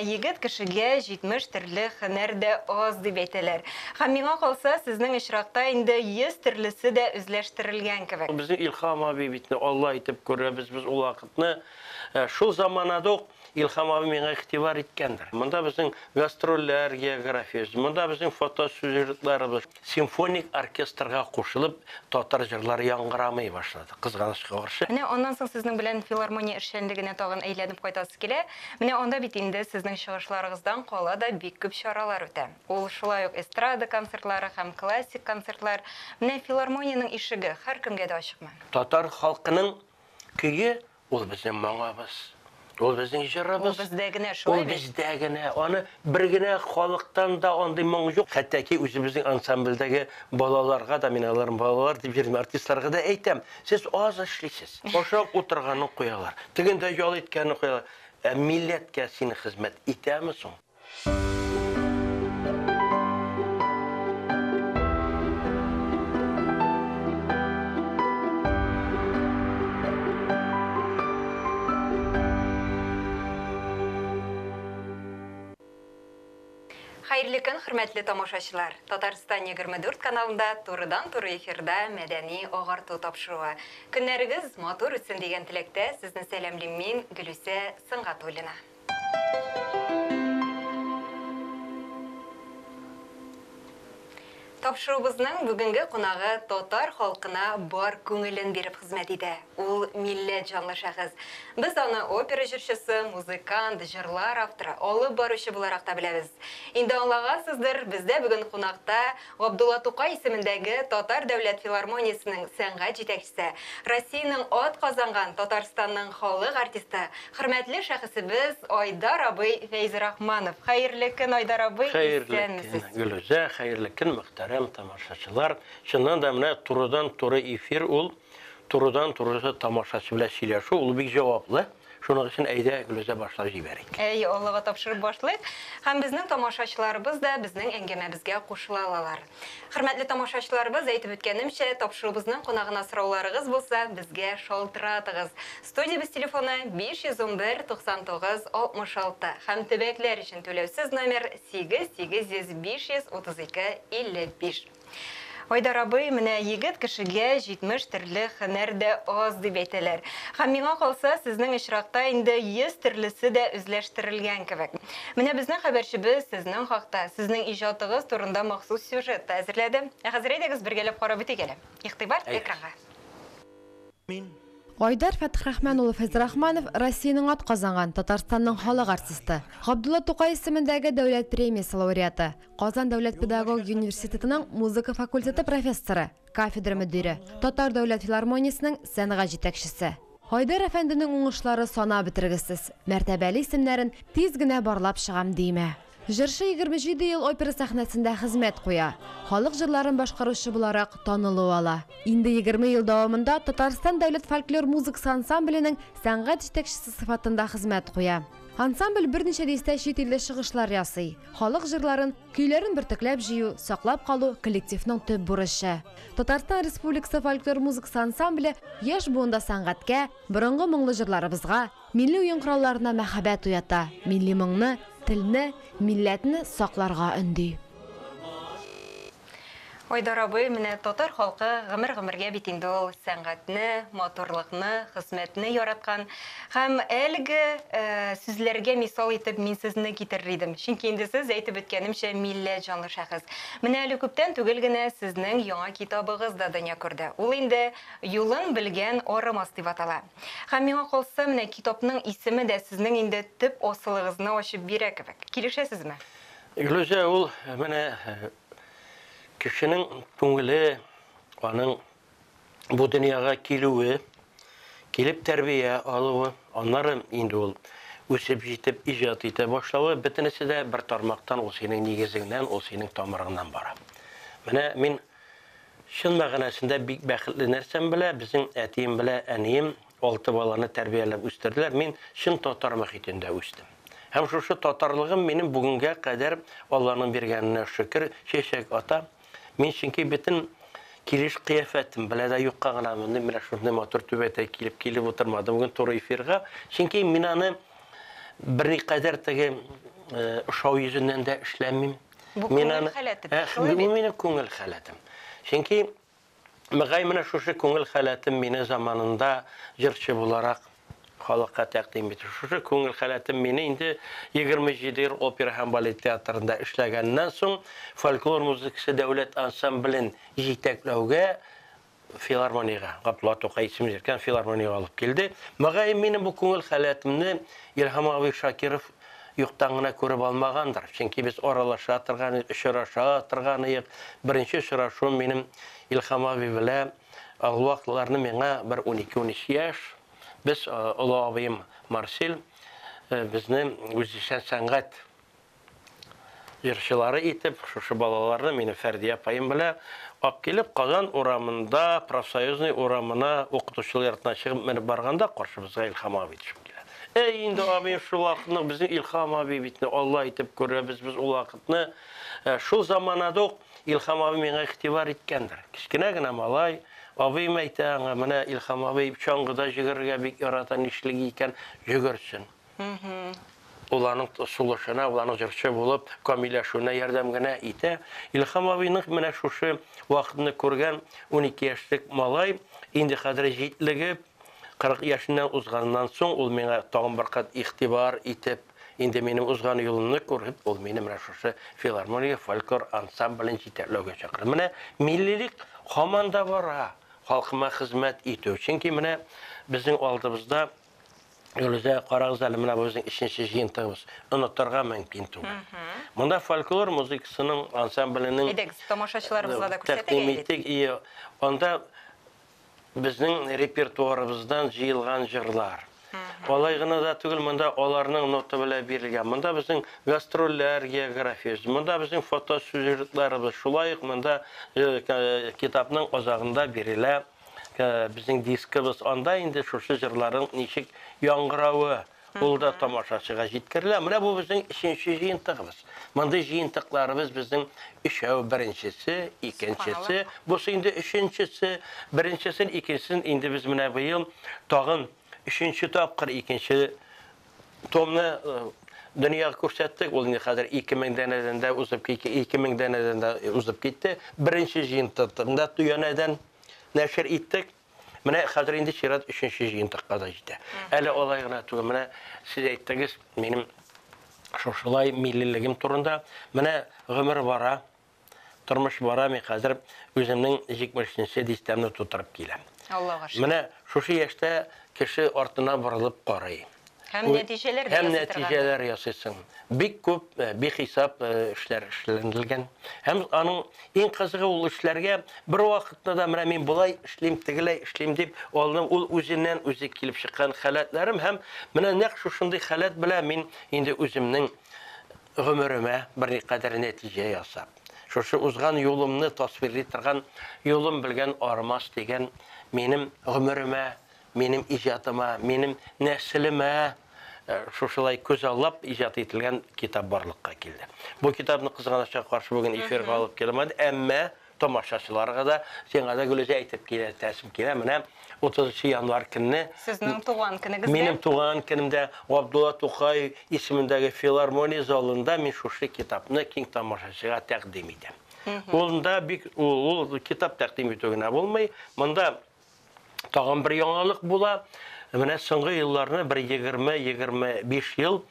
Егет кешегә 70 төрле һөнәр дә аз дип әйтәләр. Һәм миңа калса, сезнең очракта инде 100 төрлесе дә үзләштерелгән кебек. Безнең Илһам абый бит инде Алла итеп күрәбез без ул вакытны. Шул заманада ук Илһам абый миңа игътибар иткәндер. Монда безнең гастрольләр географиясе, монда безнең фотосюжетларыбыз. Симфоник оркестрга кушылып, татар җырлары яңгырамый башлады, кызганычка каршы. Менә аннан соң сезнең белән филармония эшчәнлегенә тагын әйләнеп кайтасы килә. Менә анда бит инде сезнең чыгышларыгыздан кала да бик күп чаралар үтә. Ул шулай ук эстрада концертлары һәм классик концертлар. Менә филармониянең ишеге һәркемгә дә ачыкмы? Татар халкының көе ул безнең моңыбыз, ул безнең җырыбыз. Ул бездә генә шулай бит. Ул бездә генә. Аны бер генә халыктан да андый моң юк. Хәтта ки үзебезнең ансамбльдәге балаларга да, мин аларны балалар дип йөрим, артистларга да әйтәм, сез аз эшлисез. Ашап утырганын куялар, тегендә ял иткәнен куялар. Ә милләткә син хезмәт итәме соң? Хәерле көн, хөрмәтле тамашачылар! Татарстан 24 каналында турыдан-туры эфирда мәдәни агарту тапшыруы. Көннәрегез матур үтсен дигән теләктә сезне сәламлим мин, Гөлүсә Сөнгатуллина. Тапшыруыбызның бүгенге кунагы татар халкына бар күңелен биреп хезмәт итә. Ул милләт җанлы шәхес. Без аны опера җырчысы, музыкант, җырлар авторы, алып баручы буларак та беләбез. Инде аңлагансыздыр, бездә бүген кунакта Габдулла Тукай исемендәге Татар дәүләт филармониясенең сәнгать җитәкчесе, Россиянең атказанган Татарстанның халык артисты, хөрмәтле шәхесебез Айдар абый Фәйзрахманов. Хәерле көн, Айдар абый, Хәерле көн, Гөлүзә, хәерле көн, мөхтәрәм тамашачылар. Чыннан да менә турыдан-туры эфир ул, турыдан-туры тамашачы белән сөйләшү, ул бик җаваплы. Шуның өчен әйдә, Гөлүзә, башлап җибәрик. Әйе, Аллага тапшырып башлыйк. Һәм безнең тамашачыларыбыз да безнең әңгәмәбезгә кушыла алалар. Хөрмәтле тамашачыларыбыз, әйтеп үткәнемчә, тапшыруыбызның кунагына сорауларыгыз булса, безгә шалтыратыгыз. Студиябез телефоны 511 99 66 һәм төбәкләр өчен түләүсез номер 8 800 532 55. Айдар абый, менә егет кешегә 70 төрле һөнәр дә аз дип әйтәләр. Һәм миңа калса, сезнең очракта инде 100 төрлесе дә үзләштерелгән кебек. Менә безнең хәбәрчебез сезнең хакта, сезнең иҗатыгыз турында махсус сюжет та әзерләде. Ә хәзер әйдәгез бергәләп карап үтик әле. Игътибар экранга. Айдар Фәтхрахман улы Фәйзрахманов Россиянең атказанган, Татарстанның халык артисты. Габдулла Тукай исемендәге дәүләт премиясе лауреаты. Казан дәүләт педагогия университетының музыка факультеты профессоры, кафедра мөдире, Татар дәүләт филармониясенең сәнгать җитәкчесе. Айдар әфәнденең уңышлары санап бетергесез. Мәртәбәле исемнәрен тиз генә барлап чыгам димә. Җырчы 27 ел опера сәхнәсендә хезмәт куя. Халык җырларын башкаручы буларак танылу ала. Инде 20 ел дәвамында Татарстан дәүләт фольклор музыкасы ансамбленең сәнгать җитәкчесе сыйфатында хезмәт куя. Ансамбль берничә дистә чит илдә чыгышлар ясый. Халык җырларын, көйләрен бөртекләп җыю, саклап калу, коллективның төп бурычы. Татарстан Республикасы фольклор музыкасы ансамбле яшь буында сәнгатькә, борынгы моңлы җырларыбызга, милли уен коралларына мәхәббәт уята, милли моңны, телне, милләтне сакларга өнди. Айдар абый, менә татар халкы гомер-гомергә бит инде ул сәнгатьне, матурлыкны, хезмәтне яраткан. Һәм әлеге сүзләргә мисал итеп мин сезне китерер идем. Чөнки инде сез, әйтеп үткәнемчә, милләт җанлы шәхес. Менә әле күптән түгел генә сезнең яңа китабыгыз да дөнья күрде. Ул инде Юлын белгән арымас дип атала. Һәм миңа калса, менә китапның исеме дә сезнең инде төп асылыгызны ачып бирә кебек. Килешәсезме? Гөлүзә, ул менә Кешенең күңеле, аның бу дөньяга килүе, килеп тәрбия алуы, аннары инде ул үсеп җитеп иҗат итә башлавы, бөтенесе дә бер тармактан, ул синең нигезеңнән, ул синең тамырыңнан бара. Менә мин чын мәгънәсендә бик бәхетле нәрсәм белә, безнең әтием белә әнием алты баланы тәрбияләп үстерделәр. Мин чын татар мохитендә үстем. Һәм шушы татарлыгым минем бүгенгә кадәр Алланың биргәненә шөкер, чәчәк ата. Мин чөнки бөтен килеш кыяфәтем белә дә юкка гына мондый менә шундый матур түбәтәй килеп килеп утырмадым бүген туры эфирга. Чөнки мин аны берникадәр теге ошау йөзеннән дә эшләмим. Бу күңел халәте, шулай бит? Бу минем күңел халәтем. Чөнки мөгаен менә шушы күңел халәтем мине заманында җырчы буларак халыкка тәкъдим итте. Шушы күңел халәтем мине инде 27 ел опера һәм балет театрында эшләгәннән соң фольклор музыкасы дәүләт ансамблен җитәкләүгә филармониягә, Габдулла Тукай исемен йөрткән филармониягә алып килде. Мөгаен минем бу күңел халәтемне Илһам абый Шакиров юктан гына күреп алмагандыр. Чөнки без аралаша торган идек, очраша торган идек. Беренче очрашуым минем Илһам абый белән ул вакытларны миңа бер 12-13 яшь. Без олы абыем Марсель безне үзешчән сәнгать җырчылары итеп, шушы балаларны минем Фәрдия апаем белән алып килеп, Казан урамында, Профсоюзный урамына укытучылар йортына чыгып менеп барганда каршыбызга Илһам абый төшеп килә. Әй, инде абыем шул вакытны безнең Илһам абый бит Алла итеп күрәбез без ул вакытны. Шул заманада ук Илһам абый миңа игътибар иткәндер. Кечкенә генә малай, абыем әйтә аңа, менә Илһам абый чаңгыда йөгерергә бик ярата, нишлик икән, йөгерсен. Ул аның сулышына, ул аның җырчы булып камилләшүенә ярдәм генә итә. Илһам абыйның менә шушы вакытны күргән 12 яшьлек малай инде хәзер җитлегеп, 40 яшеннән узганнан соң ул миңа тагын бер кат игътибар итеп, инде минем узган юлымны күреп, ул мине менә шушы филармония фольклор ансамблен җитәкләүгә чакырды. Менә миллилек һаман да бара, халкыма хезмәт итү. Чөнки менә безнең алдыбызда Гөлүзә, карагыз әле, менә бу безнең өченче җыентыгыбыз. Онытырга мөмкин түгел. Монда фольклор музыкасының ансамбленең Әйдәгез, тамашачыларыбызга да күрсәтик тәкъдим итик. И анда безнең репертуарыбыздан җыелган җырлар. Алай гына да түгел, монда аларның нота белән бирелгән. Монда безнең гастрольләр географиясе, монда безнең фотосюжетларыбыз. Шулай ук монда китапның азагында бирелә безнең дискыбыз. Анда инде шушы җырларның ничек яңгыравы, ул да тамашачыга җиткерелә. Менә бу безнең өченче җыентыгыбыз. Мондый җыентыкларыбыз безнең өчәү, беренчесе, икенчесе, бусы инде өченчесе, беренчесен, икенчесен инде без менә быел тагын өченче тапкыр икенче томны дөньяга күрсәттек. Ул инде хәзер 2000 данәдән дә узып китте, 2000 данәдән дә узып китте. Беренче җыентыкны да янәдән нәшер иттек. Менә хәзер инде чират өченче җыентыкка да җитә. Әле алай гына түгел. Менә сез әйттегез, минем шушылай миллилегем турында. Менә гомер бара, тормыш бара, мин хәзер үземнең 70-нче дистәмне тутырып киләм. Аллага шөкер. Менә шушы яшьтә кеше артына борылып карый. Һәм нәтиҗәләр дә Һәм нәтиҗәләр ясыйсың. Бик күп, бихисап эшләр эшләнелгән. Һәм аның иң кызыгы ул эшләргә бер вакытта да менә мин болай эшлим, тегеләй эшлим дип, алны ул үзеннән үзе килеп чыккан халәтләрем һәм менә нәкъ шушындый халәт белән мин инде үземнең гомеремә берникадәр нәтиҗә ясап, шушы узган юлымны тасвирлый торган Юлым белгән армас дигән минем гомеремә, минем иҗатыма, минем нәселемә шушылай күзаллап иҗат ителгән китап барлыкка килде. Бу китапны кызганычка каршы бүген эфирга алып килмәде, әмма тамашачыларга да, сиңа да Гөлүзә әйтеп киләтәсем килә. Менә 30 январь көнне Сезнең туган көнегездә? Минем туган көнемдә Габдулла Тукай исемендәге филармония залында мин шушы китапны киң тамашачыга тәкъдим итәм. Ул бик ул, ул китап тәкъдим итү генә булмый. Монда тагын бер яңалык була. Менә соңгы елларны бер 20-25 ел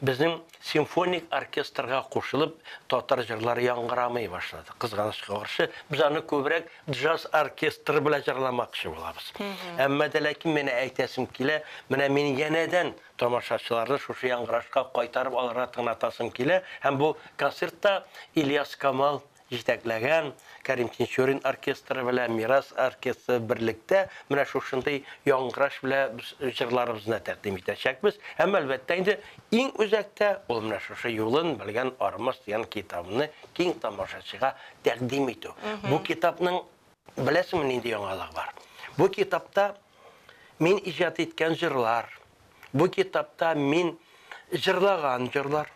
безнең симфоник оркестрга кушылып татар җырлары яңгырамый башлады. Кызганычка каршы, без аны күбрәк джаз оркестры белән җырламакчы булабыз. Әмма дә ләкин менә әйтәсем килә, менә мин янәдән тамашачыларны шушы яңгырашка кайтарып алырга тыңлатасым килә. Һәм бу концертта Ильяс Камал җитәкләгән Кәрим Тинчурин оркестры белән Мирас оркестры берлектә менә шушындый яңгыраш белән без җырларыбызны тәкъдим итәчәкбез. Һәм әлбәттә инде иң үзәктә ул менә шушы Юлын белгән армас дигән китабны киң тамашачыга тәкъдим итү. Бу китапның беләсеңме нинди яңалыгы бар? Бу китапта мин иҗат иткән җырлар, бу китапта мин җырлаган җырлар.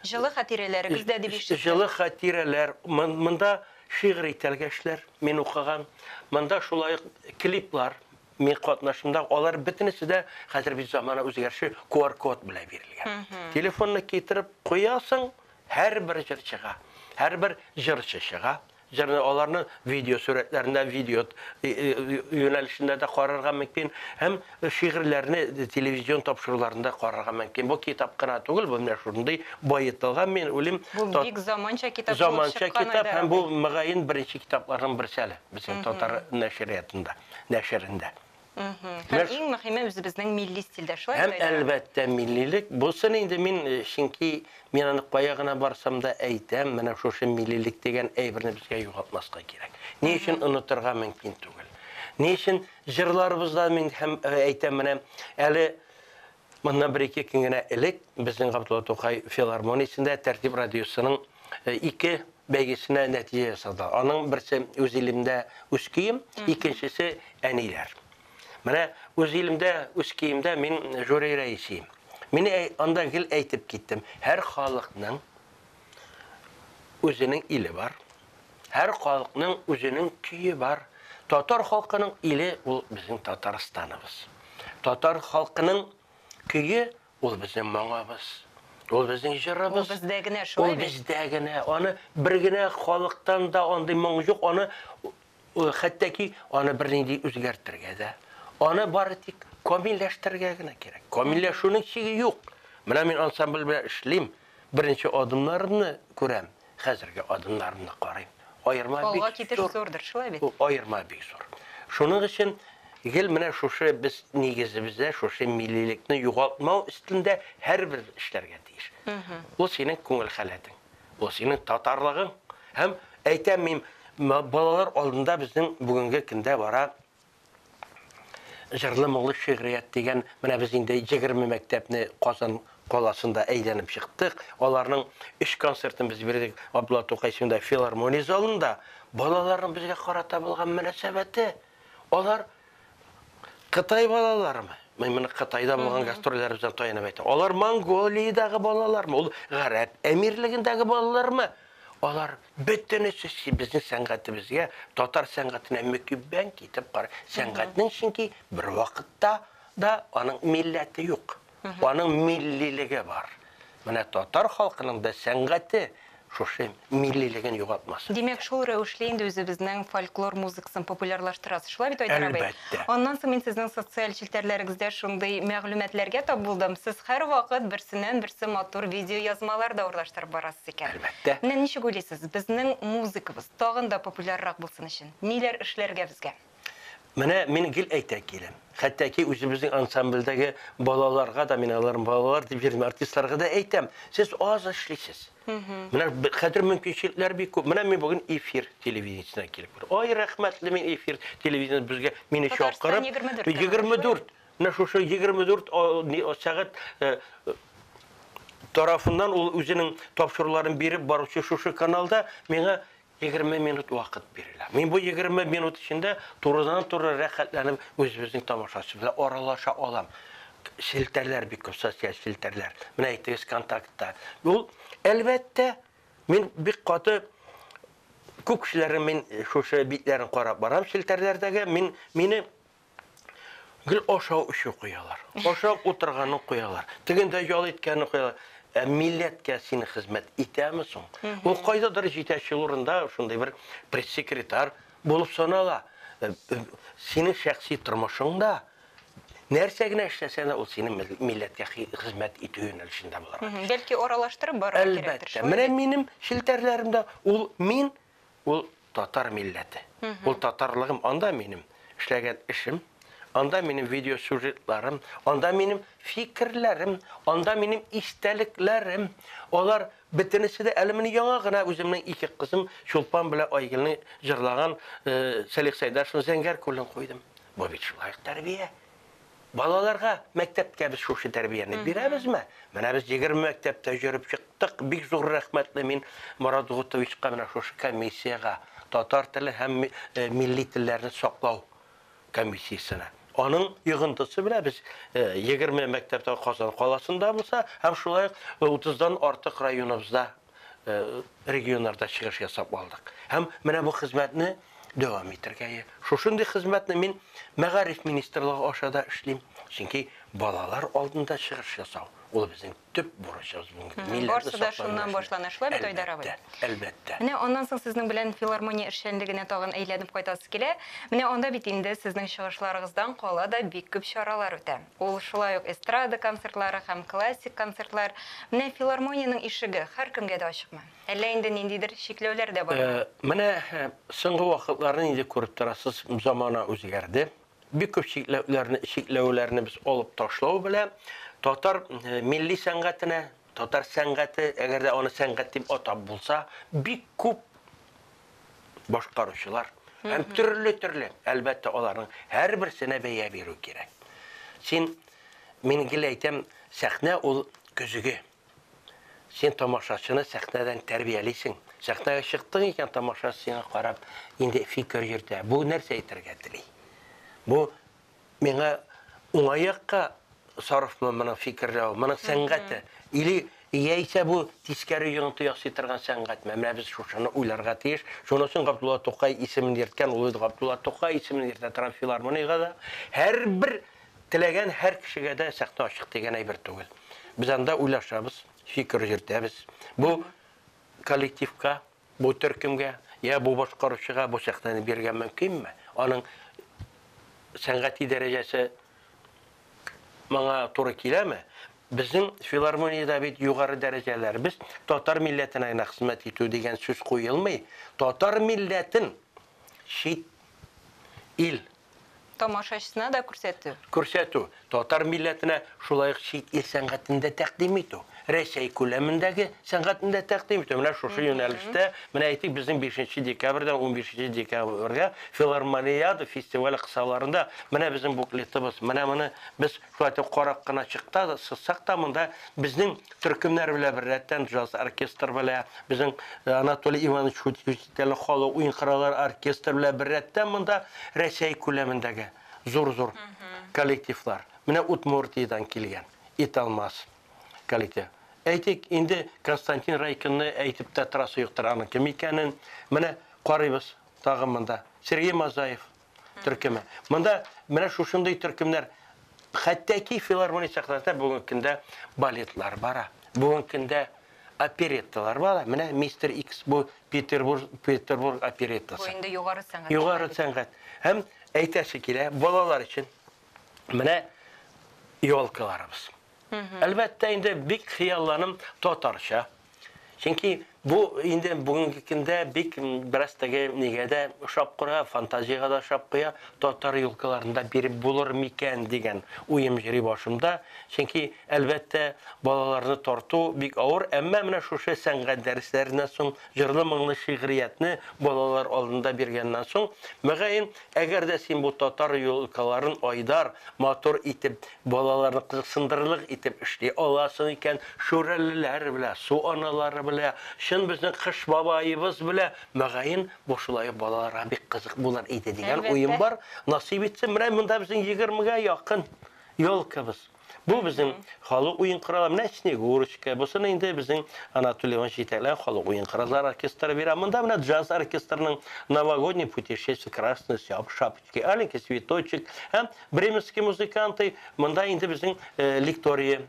Җылы хатирәләрегез дә дип ишеттем. Җылы хатирәләр, монда шигъри тәлгәшләр мин укыган, монда шулай ук клиплар. мин катнашымда, алар бөтенесе дә хәзер бит замана үзгәреше QR-код белән бирелгән. Телефонны китереп куясың, һәрбер җырчыга, һәрбер җырчы чыга. Җырны аларны видео сурәтләрендә, видео юнәлешендә дә карарга мөмкин һәм шигырьләрне телевизион тапшыруларында карарга мөмкин. Бу китап кына түгел, бу менә шундый баетылган, мин уйлыйм. Бу бик заманча китап булып Заманча чыккан, китап Айдар һәм бу абый. мөгаен беренче китапларның берсе әле безнең татар нәшриятында, нәшерендә. Һәм иң мөһиме үзебезнең милли стильдә, шулай Һәм бит, Айдар? әлбәттә миллилек. Бусын инде мин, чөнки мин аны кая гына барсам да әйтәм, менә шушы миллилек дигән әйберне безгә югалтмаска кирәк. Ни өчен онытырга мөмкин түгел? Ни өчен җырларыбызда мин һәм әйтәм, менә әле моннан бер-ике көн генә элек безнең Габдулла Тукай филармониясендә Тәртип радиосының ике бәйгесенә нәтиҗә ясады. Аның берсе Үз илемдә үз көем, икенчесе Әниләр. Менә Үз илемдә үз көемдә мин жюри рәисеем. Мин анда гел әйтеп киттем, һәр халыкның үзенең иле бар. Һәр халыкның үзенең көе бар. Татар халкының иле ул безнең Татарстаныбыз. Татар халкының көе ул безнең моңыбыз. Ул безнең җырыбыз. Ул бездә генә шулай Ул бездә генә. Аны бер генә халыктан да андый моң юк. Аны хәтта ки аны бернинди үзгәртергә дә. Аны бары тик камилләштерергә генә кирәк. Камилләшүнең чиге юк. Менә мин ансамбль белән эшлим. Беренче адымнарымны күрәм. Хәзерге адымнарымны карыйм. Аерма Алга бик китеш зур. зурдыр, шулай бит? Ул аерма бик зур. Шуның өчен гел менә шушы без нигезебездә шушы миллилекне югалтмау өстендә һәрбер эшләргә тиеш. Ул синең күңел халәтең, ул синең татарлыгың. Һәм әйтәм мин, балалар алдында безнең бүгенге көндә бара җырлы моңлы шигърият дигән, менә без инде 20 мәктәпне Казан каласында әйләнеп чыктык. Аларның 3 концертын без бирдек Абдулла Тукай исемендә филармония залында. Балаларның безгә карата булган мөнәсәбәте, алар Кытай балаларымы? Мин моны Кытайда булган гастрольләребездән таянып әйтәм. Алар Монголиядәге балалармы? Ул Гарәп Әмирлегендәге балалармы? Алар бөтенесе безнең сәнгатебезгә, татар сәнгатенә мөкиббән китеп карый. Сәнгатьнең чөнки бер вакытта да аның милләте юк. Аның миллилеге бар. Менә татар халкының да сәнгате шушы миллилеген югалтмасын. Димәк, шул рәвешле инде үзебезнең фольклор музыкасын популярлаштырасыз. Шулай бит, Айдар абый? Әлбәттә. Аннан соң мин сезнең социаль челтәрләрегездә шундый мәгълүматларга тап булдым. Сез һәрвакыт берсеннән-берсе матур видеоязмалар да урнаштырып барасыз икән. Әлбәттә. Менә ничек уйлыйсыз, безнең музыкабыз тагын да популяррак булсын өчен ниләр эшләргә безгә? Менә мин гел әйтә киләм. Хәтта ки үзебезнең ансамбльдәге балаларга да, мин аларны балалар дип йөрим, артистларга да әйтәм, сез аз эшлисез. Менә хәзер мөмкинчелекләр бик күп. Менә мин бүген эфир телевидениесенә килеп кердем. Ай, рәхмәтле мин эфир телевидениесе безгә мине Татарстан чакырып, 24 24. Менә шушы 24 сәгать тарафыннан ул үзенең тапшыруларын биреп баручы шушы каналда миңа 20 минут вакыт бирелә. Мин бу 20 минут эчендә турыдан-туры рәхәтләнеп үзебезнең тамашачы белән аралаша алам. Челтәрләр бик күп, социаль челтәрләр. Менә әйтегез, контактта. Ул, әлбәттә, мин бик каты күп кешеләрнең мин шушы битләрен карап барам челтәрләрдәге, мин мине гел ашау эчү куялар. Ашап утырганын куялар. Тегендә ял иткәнен куялар. Ә милләткә сине хезмәт итәме соң? Ул кайдадыр җитәкче урында шундый бер пресс-секретарь булып санала. Синең шәхси тормышыңда нәрсә генә эшләсәң дә, ул синең милләткә хезмәт итү юнәлешендә булырга тиеш. Бәлки аралаштырып барырга кирәктер, Әлбәттә. шулай Менә бит? минем челтәрләремдә ул мин, ул татар милләте. Ул татарлыгым, анда минем эшләгән эшем, анда минем видеосюжетларым, анда минем фикерләрем, анда минем истәлекләрем. Алар бөтенесе дә әле менә яңа гына үземнең ике кызым Чулпан белән Айгөлне җырлаган Салих Сәйдашевның Зәңгәр күлен куйдым. Бу бит шулай ук тәрбия. Балаларга мәктәпкә без шушы тәрбияне бирәбезме? Менә без 20 мәктәптә йөреп чыктык. Бик зур рәхмәтле мин Марат Гутовичка, менә шушы комиссиягә, татар теле һәм милли телләрне саклау комиссиясенә. Аның йогынтысы белән без 20 мәктәптә Казан каласында булса, һәм шулай ук 30-дан артык районыбызда, регионнарда чыгыш ясап алдык. Һәм менә бу хезмәтне дәвам итәргә. Шушындый хезмәтне мин Мәгариф министрлыгы аша да эшлим. Чөнки балалар алдында чыгыш ясау, ул безнең төп бурычыбыз бүгенге милләтне Барысы да саклау шуннан юнәлешендә. башлана, шулай бит, Айдар абый? Әлбәттә, әлбәттә. Менә аннан соң сезнең белән филармония эшчәнлегенә тагын әйләнеп кайтасы килә. Менә анда бит инде сезнең чыгышларыгыздан кала да бик күп чаралар үтә. Ул шулай ук эстрада концертлары һәм классик концертлар. Менә филармониянең ишеге һәркемгә дә ачыкмы? Әллә инде ниндидер чикләүләр дә бармы? Менә соңгы вакытларны инде күреп торасыз, замана үзгәрде. Бик күп чикләүләрне, чикләүләрне без алып ташлау белән татар милли сәнгатенә, татар сәнгате, әгәр дә аны сәнгать дип атап булса, бик күп башкаручылар һәм төрле-төрле, әлбәттә, аларның һәрберсенә бәя бирү кирәк. Син, мин гел әйтәм, сәхнә ул көзге. Син тамашачыны сәхнәдән тәрбиялисең. Сәхнәгә чыктың икән, тамашачы сиңа карап инде фикер йөртә. Бу нәрсә әйтергә тели? Бу миңа уңай якка сарыфмы моның фикерләү, моның сәнгате? Или яисә бу тискәре йогынты ясый торган сәнгатьме? Менә без шушыны уйларга тиеш. Шуның өчен Габдулла Тукай исемен йөрткән, ул бит Габдулла Тукай исемен йөртә торган филармониягә дә һәрбер теләгән һәр кешегә дә сәхнә ачык дигән әйбер түгел. Без анда уйлашабыз, фикер йөртәбез. Бу коллективка, бу төркемгә, я бу башкаручыга бу сәхнәне бирергә мөмкинме? Аның сәнгати дәрәҗәсе моңа туры киләме? Безнең филармониядә бит югары дәрәҗәләр. Без татар милләтенә генә хезмәт итү дигән сүз куелмый. Татар милләтен чит ил Тамашачысына да күрсәтү. Күрсәтү. Татар милләтенә шулай ук чит ил сәнгатен дә тәкъдим итү. Рәсәй күләмендәге сәнгатен дә тәкъдим итү. Менә шушы юнәлештә, менә әйтик, безнең 5 декабрьдән 15 декабрьгә Филармониада фестивале кысаларында менә безнең буклетыбыз. Менә моны без шулай итеп карап кына чыкта да, сызсак та, монда безнең төркемнәр белән беррәттән джаз оркестр белән, безнең Анатолий Иванович Шутиков җитәкләгән халык уен кораллары оркестр белән беррәттән монда Рәсәй күләмендәге зур-зур коллективлар. Менә Удмуртиядән килгән Италмас коллектив. Әйтик, инде Константин Райкинны әйтеп тә торасы юктыр, аның кем икәнен. Менә карыйбыз тагын монда. Сергей Мазаев төркеме. Монда менә шушындый төркемнәр, хәтта ки филармония сәхнәсендә бүгенге көндә балетлар бара. Бүгенге көндә оперетталар бара. Менә Мистер Икс бу Петербург, Петербург опереттасы. Бу инде югары сәнгать. Югары сәнгать. Һәм әйтәсе килә, балалар өчен менә елкаларыбыз. Әлбәттә, инде бик хыялланым татарча. Чөнки бу инде бүгенге көндә бик бераз теге нигә дә ошап куя, фантазиягә дә ошап куя, татар елкаларын да биреп булыр микән дигән уем йөри башымда. Чөнки, әлбәттә, балаларны тарту бик авыр, әмма менә шушы сәнгать дәресләреннән соң, җырлы-моңлы шигъриятне балалар алдында биргәннән соң, мөгаен, әгәр дә син бу татар елкаларын айдар, матур итеп Балаларны кызыксындырырлык итеп эшли аласың икән, шүрәлеләр белә, су аналары белә, чын безнең Кыш бабаебыз белә, мөгаен, бу шулай ук балаларга бик кызык булыр иде дигән уем бар. Насыйп итсен, менә монда безнең егермегә якын елкабыз. Бу безнең халык уен коралы, менә Снегурочка, бусын инде безнең Анатолий Иванович җитәкләгән халык уен кораллары оркестры бирә. Монда менә джаз оркестрының Новогодний путешествие Красной шапочки. Аленький цветочек һәм Бременские музыканты, монда инде безнең лектория.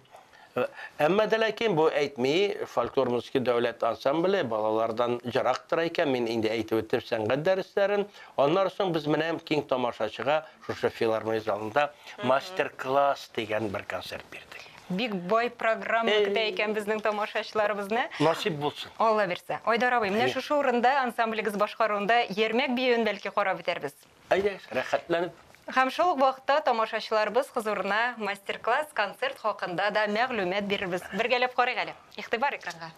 Әмма дә ләкин бу әйтми, фольклор музыка дәүләт ансамбле балалардан җырак тора икән, мин инде әйтеп үттем сәнгать дәресләрен. Аннары соң без менә киң тамашачыга шушы филармония залында мастер-класс дигән бер концерт бирдек. Бик бай программа көтә икән безнең тамашачыларыбызны. Насыйп булсын. Алла бирсә. Айдар абый, менә шушы урында ансамблегез башкаруында Ярмәк биюен бәлки карап үтәрбез. Әйдәгез, рәхәтләнеп. Һәм шул ук вакытта тамашачыларыбыз хозурына мастер-класс, концерт хакында да мәгълүмат бирербез. Бергәләп карыйк әле. Игътибар экранга.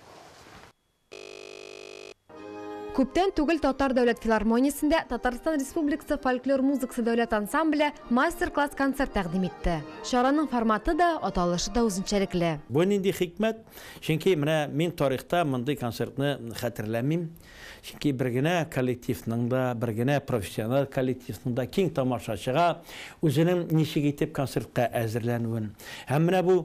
Күптән түгел Татар дәүләт филармониясендә Татарстан Республикасы фольклор музыкасы дәүләт ансамбле мастер-класс концерт тәкъдим итте. Чараның форматы да, аталышы да үзенчәлекле. Бу нинди хикмәт? Чөнки менә мин тарихта мондый концертны хәтерләмим. Чөнки бер генә коллективның да, бер генә профессиональ коллективның да киң тамашачыга үзенең ничек итеп концертка әзерләнүен. Һәм менә бу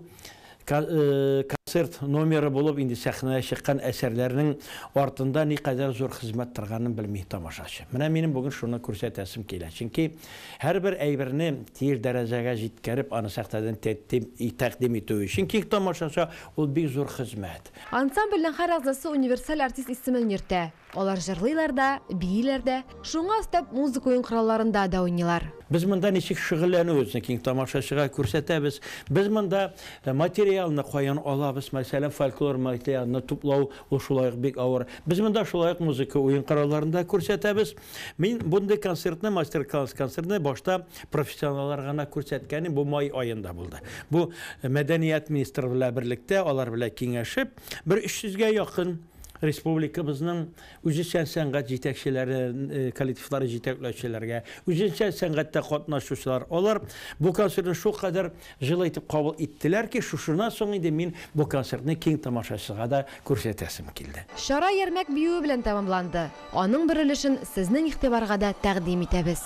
Концерт номеры булып инде сәхнәгә чыккан әсәрләрнең артында никадәр зур хезмәт торганын белми тамашачы. Менә минем бүген шуны күрсәтәсем килә. Чөнки һәрбер әйберне тиеш дәрәҗәгә җиткереп, аны сәхнәдән тәкъдим итү өчен киң тамашачы ул бик зур хезмәт. Ансамбльнең һәр әгъзасы универсаль артист исемен йөртә. Алар җырлыйлар да, бииләр дә, шуңа өстәп музыка уен коралларында да уйныйлар. Без монда ничек шөгыльләнүебезне киң тамашачыга күрсәтәбез. Без монда материалны каян алабыз, мәсәлән, фольклор материалны туплау, ул шулай ук бик авыр. Без монда шулай ук музыка уен коралларын да күрсәтәбез. Мин мондый концертны, мастер-класс концертны башта профессионаллар гына күрсәткәнем, бу май аенда булды. Бу мәдәният министры белән берлектә, алар белән киңәшеп, бер 300 гә якын республикабызның үзешчән сәнгать җитәкчеләре, коллективлары җитәкләүчеләргә, үзешчән сәнгатьтә катнашучылар, алар бу концертны шулкадәр җылы итеп кабул иттеләр ки, шушыннан соң инде мин бу концертны киң тамашачыга да күрсәтәсем килде. Чара Ярмәк биюе белән тәмамланды. Аның бер өлешен сезнең игътибарга да тәкъдим итәбез.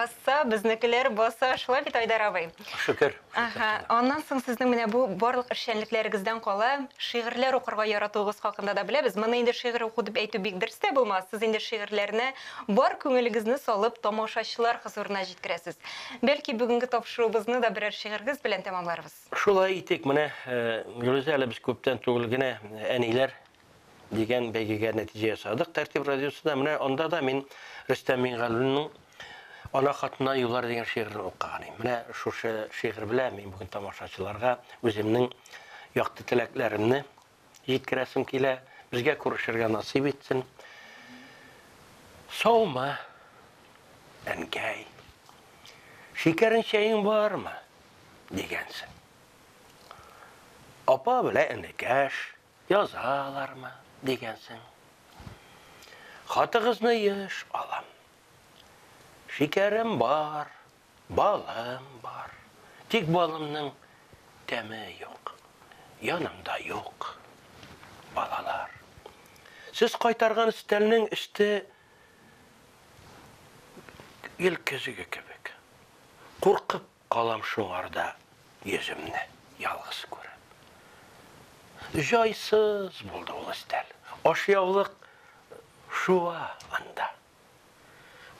Асса, безнекеләр баса, шулай бит, Айдар абый? Шөкер. Ага, аннан соң сезнең менә бу барлык эшчәнлекләрегездән кала шигырьләр укырга яратуыгыз хакында да беләбез. Моны инде шигырь уку дип әйтү бик дөрес тә булмас. Сез инде шигырьләрне бар күңелегезне салып тамашачылар хозурына җиткерәсез. Бәлки бүгенге тапшыруыбызны да берәр шигырьгез белән тәмамларбыз. Шулай итик, менә, Гөлүзә, әле без күптән түгел генә әниләр дигән бәйгегә нәтиҗә ясадык Тәртип радиосында. Менә анда да мин Рөстәм Миңгалинның Ана хатына юллар дигән шигырен укыган идем. Менә шушы шигырь белән мин бүген тамашачыларга үземнең якты теләкләремне җиткерәсем килә. Безгә күрешергә насыйп итсен. Саумы, әнкәй? Шикәрең чәең бармы? Дигәнсең. Апа белән энекәш Язалармы, дигәнсең. Хатыгызны еш алам. Шикәрем бар, балым бар. Тик балымның тәме юк. Янымда юк балалар. Сез кайтарган өстәлнең өсте гел көзге кебек. Куркып Калам шуңарда йөземне ялгыз күреп. Җайсыз булды ул өстәл. Ашъяулык шуа анда.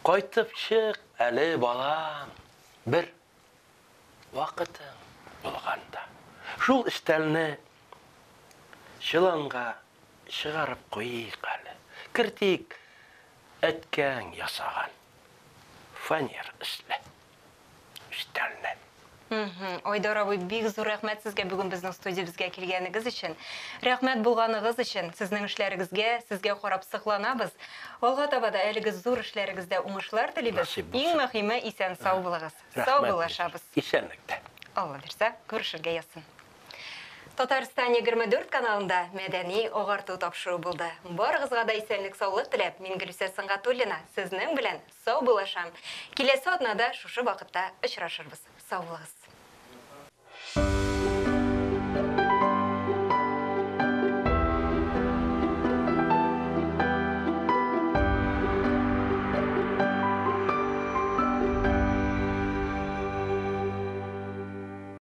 Кайтып чык әле, балам, бер вакытың булганда. Шул өстәлне чоланга чыгарып куйыйк әле. Кертик әткәң ясаган фанер өсле. Өстәлне. Айдар абый, бик зур рәхмәт сезгә бүген безнең студиябезгә килгәнегез өчен. Рәхмәт булганыгыз өчен. Сезнең эшләрегезгә, сезгә карап сокланабыз. Алга таба да әлеге зур эшләрегездә уңышлар телибез. Иң мөһиме, исән-сау булыгыз. Сау булашабыз. Исәнлектә. Алла бирсә, күрешергә язсын. Татарстан 24 каналында мәдәни агарту тапшыруы булды. Барыгызга да исәнлек-саулык теләп, мин Гөлүсә Сөнгатуллина сезнең белән сау булашам. Киләсе атнада шушы вакытта очрашырбыз. Сау булыгыз.